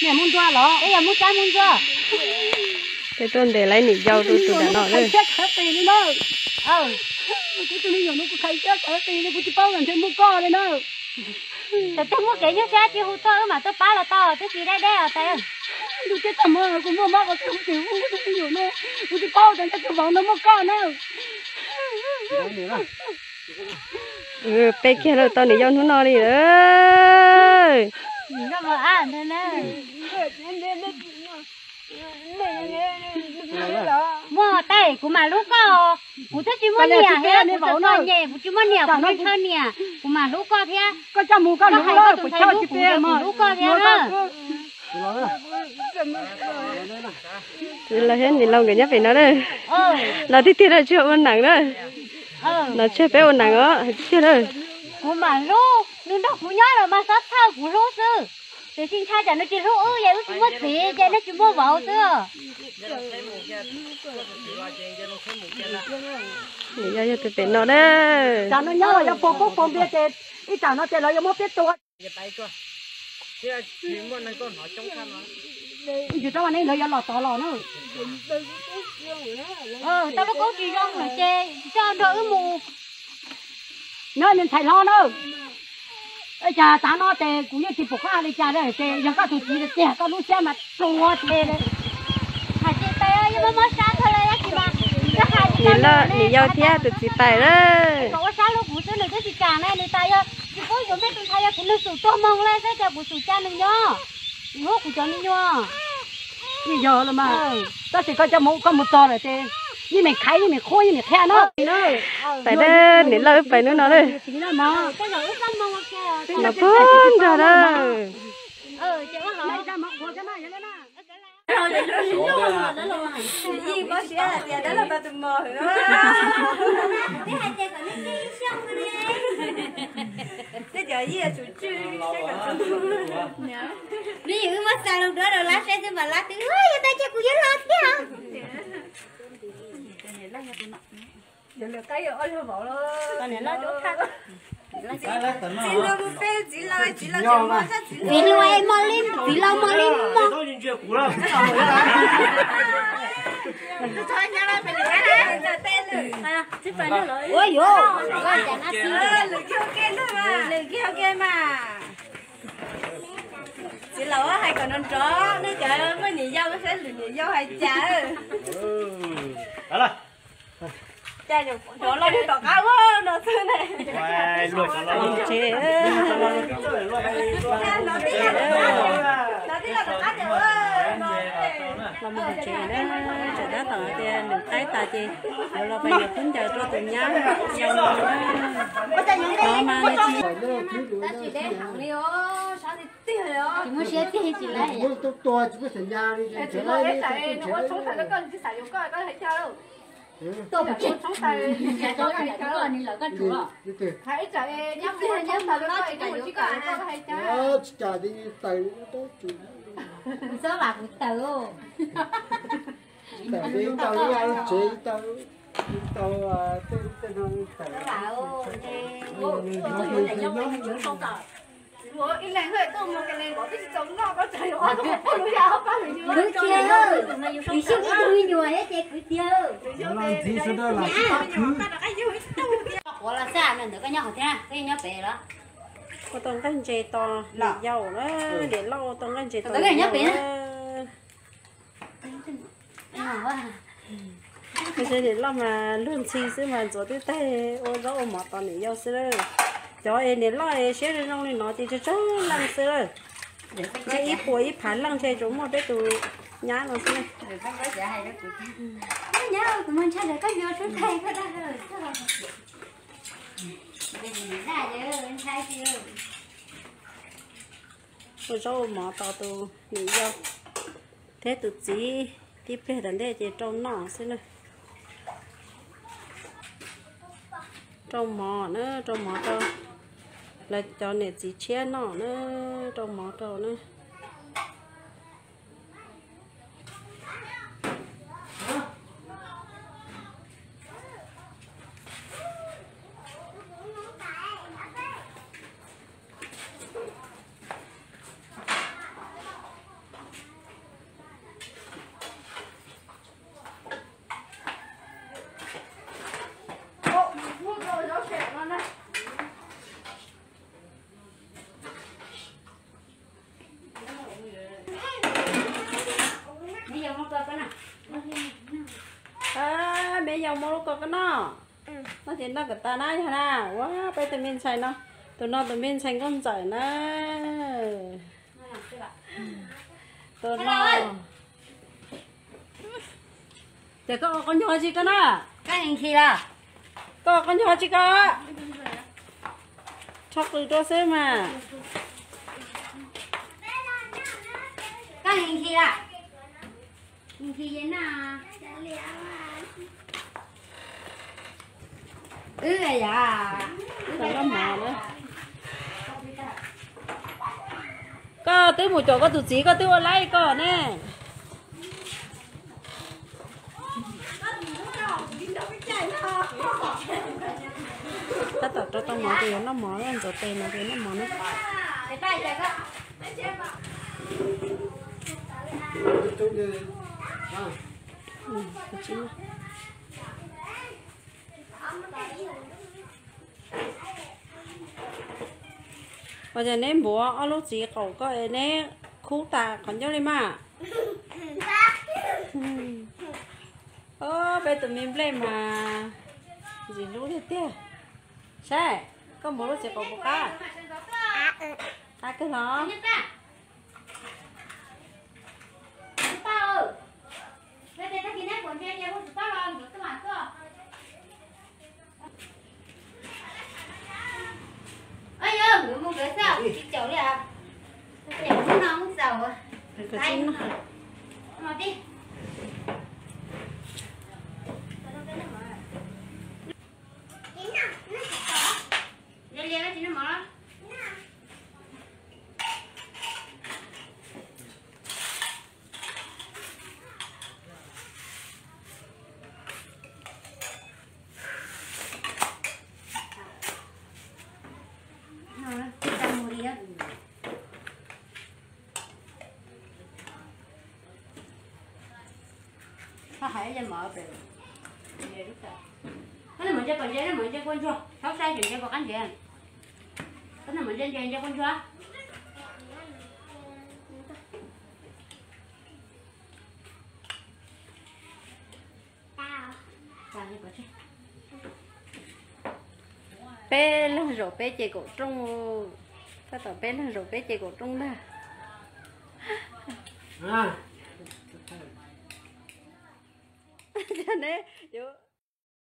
Niam mus ntua los? Peb yog mus sab mus ntua. Peb tuaj ntes lawv niam yau rau tus dam no lawm. Siab khawv qis li na. Kuv tus me nyuam no kuv khaiv siab khawv qis li, kuv tsis paub los ntshe muaj koj li na. Thaum twg muaj kev nyuaj siab tsis hu tuaj wb mam tuaj pab los tau, twb tsis deb deb os tais. Ntuj teb tag hmo kuv muaj mob qhov twg kuv tsis hu kuv tus me nyuam no, kuv tsis paub tias nyob tus vauv no muaj koj na. Peb kiag lawm tau niam yau hnub no li lawm. Muaj tej kuv mam hlub koj, kuv twb tsis muaj niam thiab, kuv tseem txom nyem, kuv tsis muaj niam, kuv tsis ntshaw niam, kuv mam hlub koj thiab. Koj coj mus koj hlub, koj tus ntxhais hlub kuv, kuv hlub koj thiab na. Txiv laus thiab niam laus nkawd nyob pem no na. Los tiag tiag na, tsis ua neeb na. Los tseg peb ua neeb os, tiag tiag na. Kuv mam hlub, nws nrog kuv nyob los mas xob txhawj kuv hlub xwb. Tiam sis ntshai tsam nws tsis hlub wb, ces wb tsis muaj txiv, ces nej tsis muaj vauv xwb. Niam yau yog tus pem no na. Tsam no nyob los yog puag koob puag npias ces ib tsam no ces lawv yuav muab peb tua. Yus rov los ne lawv yuav los tod los na. Tau lub koob tsis zoo lawm ces coj nrog wb mus. Nyob me ntxhais hlob na. Cas tav no ces kuv yeej tsis pom qab li cas li ces yog koj tus txiv tiag koj lub siab mas ruam tes li. Hais tias tais yeej mob mob sab kawg li tab sis mas niam yau thiab tus txiv tais lawm. Kom ua sab hlub kuv xwb nws twb tsis kam na, niam tais yog tsis pub yuav peb tus ntxhais yog kuv nws xum tuag moog li xwb ces kuv xum ca nws nyob, kuv hlub kuv cov me nyuam. Yeej yog los mas, tab sis koj coj mus, koj mus txog lawm ces yeej meem khaiv yeej meem qhuab yeej meem qhia na. Tais dab niam lawj wb pais hnub no na. Los puag nrag na. Twb cov yij tsum tswj. Me yus wb muab xa lug duab rau lab saib xwb mas lab twb yog tais ces kuv yuav los thiab. Txiv laus, txiv laus, txiv laus, txiv laus mos li mos. Ua yuav, lwm kiag ua ke mas. Txiv laus hais kom nrov nrov, nej cov muaj niam yau saib lwm niam yau hais cas. Cas nrov los tom qab ua no xwb ne. Los mus tsev na, tseem tab tom tias nws qaib tas ces yuav los pais yuav khaub ncaws rau tus nyab yau no. Qhov mas nws tsis, tsis muaj siab tiag tsis laiv. Tsis cas li, taws txhob vam kuv taws. Taws li taws li tsev taws, taws tej no taws. Kwv tij, ib tug me nyuam thiab ces kwv tij. Quav los xaj no ntawd koj nyob qhov twg, koj nyob pem los? Ua tau nqaij ntses tos niam yau na, niam loj ua tau nqaij ntses tos niam yau na. Niam loj mas luag ntxhi xwb mas ntxuav twb tag ua zaub ua mov tos niam yau xwb lawm. Cov es niam loj es siab zoo zoo li no ces tsawg tsawg leej xwb lawm. Ntshe ib puas ib phav leej ntshe tsuas muaj peb tus nyab no xwb. Nyab, kuv muaj ntshai koj yuav sub tag koj dag. Ua zaub ua mov tos tus niam yau thiab tus txiv tib pliag tom ntej ces rau noj xwb na. Rau mov na, rau mov rau lawv cov niam txiv tshiab noj na, rau mov rau na. A, me yau muab lub ko koj noj. Noj ces noj kom tas na yog na. Ua peb tus me ntxhais no, tus no tus me ntxhais nkauj ntxawm na. Tus no. Ces koj ua qau nyuag tsis koj na? Koj ua qau nyuag tsis koj? Rho qws rau xwb mas. Koj twb mus caum koj tus txiv koj twb ua laib koj ne. Tab tom rau tau mov ces yuav noj mov, ntxuav tes no ces noj mov na. Ua cas neb npuav ob lub txiv qaum koj es neb khub tas qhov ncauj li mas. Peb tus me nplej mas ntxim hlub tiag tiag. Saib, koj npuav lub txiv qaum puas qab? Qab kawg los. Yog nkawd mus nkawd xwb tsis caum li os. Caum hnub no hnub xaus. Koj hais li mov pem, koj mus ntsia pom ntsia, koj mus ntsia kua ntsuag, thaub saib tseem ntsia pom qab ntsia. Koj mus ntsia ntsia ntsia kua ntsuag. Peb leeg zaum peb ces kaum rooj, tab tom peb leeg zaum peb ces kaum rooj ntag. Neb yuav